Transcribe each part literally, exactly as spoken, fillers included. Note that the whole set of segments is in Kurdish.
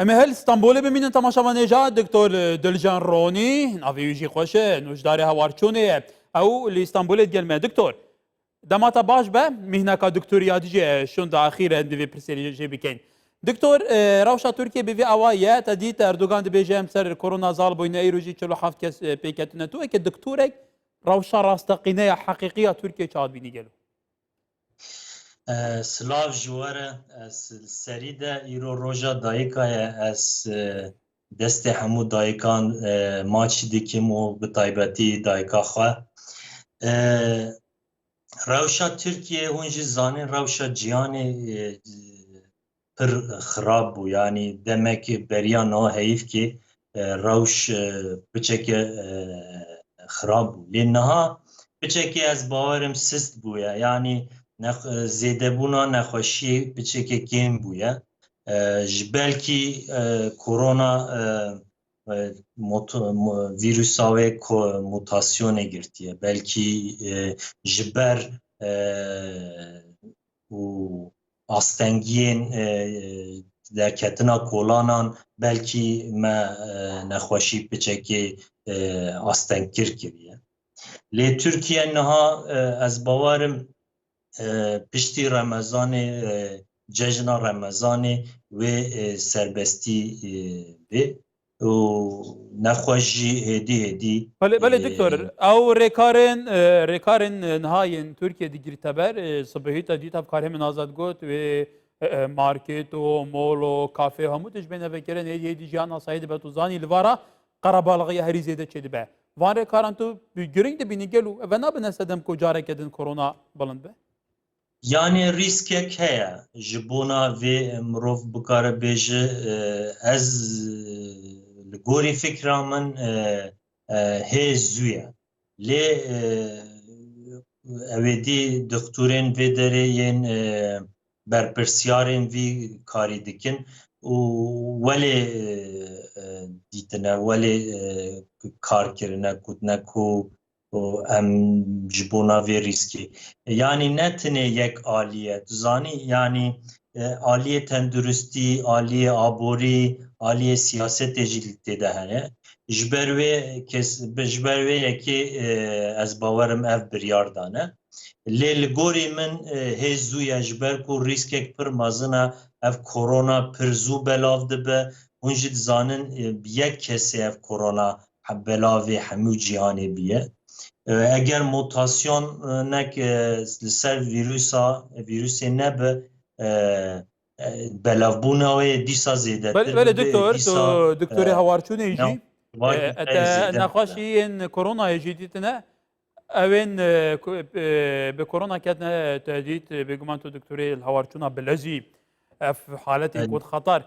Em ê hel Stenbolê bimînin temaşevanê ja, Doktor Dilcan Ronî, navê wî jî xweş e, nûjdarê Hewarçûnê ye. Ew li Stenbolê digel me. Doktor, dema te baş be, mîhneka doktoriya dî jî şûnda axîr e, em divê pirsê jê bikeyn. Doktor, e, rewşa Tirkiyê bi vî awa ye, te dît Erdogan dibêje em ser korona zal bûyne, îro jî çil û heft kes, e, pê ketine. Tu weke doktorek rewşa rasteqîne ya heqîqî ya Tirkiyê çawa dibînî gelo? E, silav ji we re. Ez li serî de îro roja dayika ye. Ez, e, destê hemû dayikan, e, maçî dikim û bi taybetî dayika xwe. E, rewşa Tirkiyê, hûn jî zanîn, rewşa cîhanê, e, pir xirab bû. Yanî demek beriya niha heyîfkê, e, rewş, e, piçeke, e, xirab bû. Lê niha piçekê ez bawerim sist bûye. Yanî nex-, zêdebûna nexweşiyê piçeke kêm bûye. E, ji belkî, e, korona, e, e, mot-, mo-, vîrusa wê ko-, mutasyonê girtiye. Belkî, e, ji ber, e, û astengiyên, e, derketina kolanan belkî me, e, nexweşî piçekê, e, astengkir kiriye. Lê Tirkiye niha, e, ez bawerim, e, piştî Remezanê, e, cejna Remezanê wê, e, serbestî, e, bê û nexweş jî hêdî hêdî, Belê, belê, e, doktor. Ew rêkarên, e, rêkarên, e, niha yên Tirkiye digirîte ber, e, sibehî te dît ev karhêmên azad got wê, e, e, market û mol û kafe hemû tişt bêne vekirin, hêdî hêdî jiyan asayî dibe. Tu zanî li vara qerebalxiya herî zêde çêdibe. Van rêkaran tu bi girîng dibînî gelo ev nabine sedem ku careke din korona bilind be? Yanî rîskek heye ji bona vê mirov bikare bêje, e, ez, e, li gorî fikra min, e, e, hê zû ye. Lê, e, ew ê dî dixtûrên vê derê yên, e, berpirsiyarên vî karî dikin û welê, e, e, dîtine, welê, e, kar kirine, gotine ku û em ji bona vê rîskê. Yanî ne tenê yek alî ye. Tu zanî, yanî, e, aliyê tenduristî, aliyê aborî, aliyê siyasetê jî li tê de hene. Ji ber wê kes, ji ber wê yekê, e, ez bawerim ev biryar dane. Lê li gorî min, e, hê zû ye, ji ber ku rîskek pir mezin e, ev korona pir zû belav dibe. Hûn jî dizanin, e, bi yek kesê ev korona he-, belavê hemû cîhanê bûye. E, eger mutasyon, e, nek, e, li ser vîrusa, vîrusê nebe, e, e, belavbûna wê dîsa zêdetir Belê, belê, bibe, doktor, dîsa, tu doktorê e, hewarçûnê jî, ne-, vay e, e, te zêde nexweşiyên koronayê jî dîtine, ew ên, e, ku, e, bi korona ketine tehdît, e, bêguman tu doktorê li hewarçûna bilezî, ev haletên Belê. Kot xetar.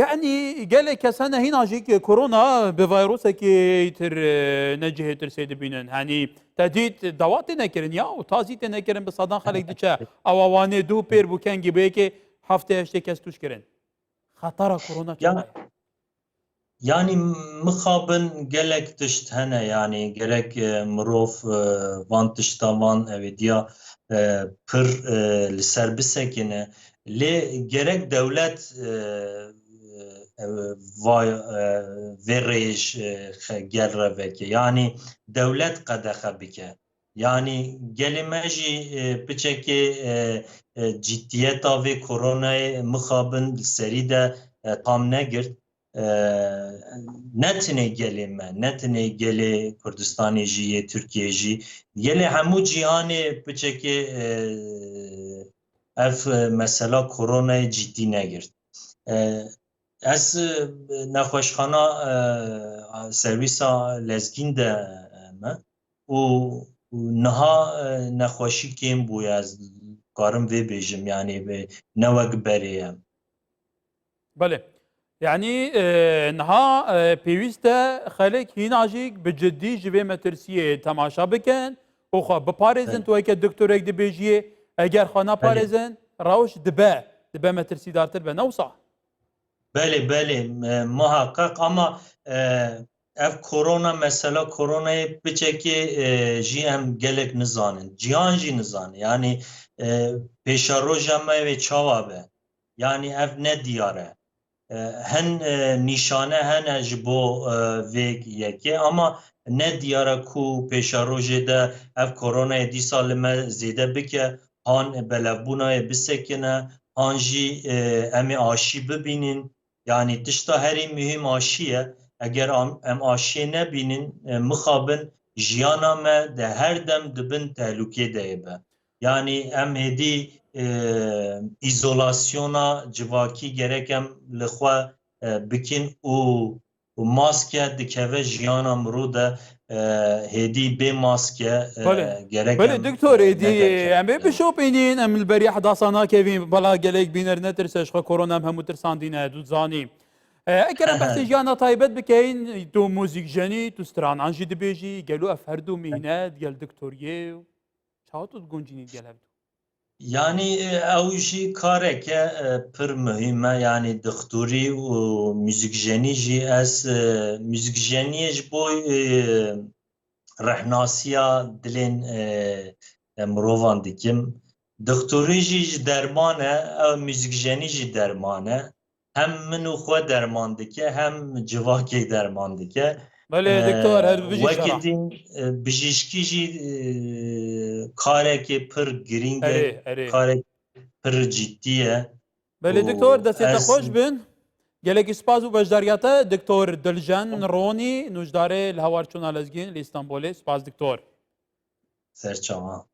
Yanî gelek kes hene hîna jî ki korona bi vayrosekê tr, e, ne cihê tirsê dibînin. Hanî tehdît dawa têne kirin ya û tazî têne kirin, bi sedan xelek diçe. Ewa Wanê duh pêr bû kengî bû yekê heftê heştê kes tûş kirin. Xetara korona Ya, çawa ye? Yanî mixabin gelek tişt hene, yanî gerek, e, mirov, e, van tişta van evêdiya, e, pir, e, li ser bisekine. Lê gerek dewlet, e, e, va-, e, vê rêj, e, xe-, gel re veke. Yanî dewlet qedexe bike. Yanî gelê me jî, e, piçekê, e, e, ciddiyeta vê koronayê mixabin li serî de, e, tam negirt. E, ne tenê gelê me, ne tenê gelê Kurdistanê jî, yê Tirkiyê jî, gelê hemû cîhanê piçekê, e, ev, e, mesela koronayê ciddî negirt. E, ez, e, nexweşxana, e, servîsa lezgîn de, e, me û, û niha, e, nexweşî kêm bûye, ez karim vê bêjim, yanî, e, ne wek berê ye. Belê. Yanî, e, niha, e, pêwîst e xelk hîna jî bi cidî ji vê metirsiyê temaşa bikin û xwe biparêzin. Belê. Tu weke doktorek dibêjiyê, eger xwe Belê. naparêzin, rewş dibe, dibe metirsîdartir be, ne wisa? Belê, belê, e, muhaqqeq, ama, e, ev korona, mesela koronayê piçekê, e, jî em gelek nizanin. Cîhan jî nizane. Yanî, e, pêşeroja me wê çawa be? Yanî ev ne diyar e. E, hin, e, nîşane hene ji bo, e, vê yekê, ama ne diyar e ku pêşerojê de ev koronayê dîsa li me zêde bike, han belevbûnayê bisekine, han jî, e, em ê aşî bibînin. Yanî tişta herî muhîm aşî ye. Eger am-, em aşiyê nebînin, e, mixabin jiyana me de her dem di bin tehlûkê de yê be. Yanî em hêdî, e, îzolasyona civakî gerek em li xwe, e, bikin û, û maske dikeve jiyana mirû de, e, hêdî bê maske, e, Belê. gerek Belê, em, doktor, e, êdî nederkevin. Em ê bişopînin, em li beriya hedasa nakevin, bela gelek bîner netirse, ji xwe korona em hemû tirsandîne, tu zanî. E, eger em behsê jiyana taybet bikeyin, tu muzîkjenî, tu stranan jî dibêjî, gelo ev her du mîhnet, gel doktoriyê, çawa tu diguncînî gel hevdu? Yanî, e, ew jî kareke, e, pir muhîm e. Yanî dixtorî û muzîkjenî jî ez, e, muzîkjeniyê ji bo, e, rehnasiya dilên, e, e, mirovan dikim. Dixtorî jî ji derman e, ew muzîkjenî jî derman e. Hem min û xwe derman dike, hem civakê derman dike. Belê, e, doktor, her bijî şera. Wekî din, e, bijîşkî jî, e, karekê pir girîng e, Erê, erê. karek pir cidî ye. Belê, û doktor, destê te ez xweş bin. Gelekî spas û beşdariya te, doktor Diljen Ronî, nûjdarê li Hawar Çûna Lezgîn li Îstanbulê. Spas, doktor. Ser çavan.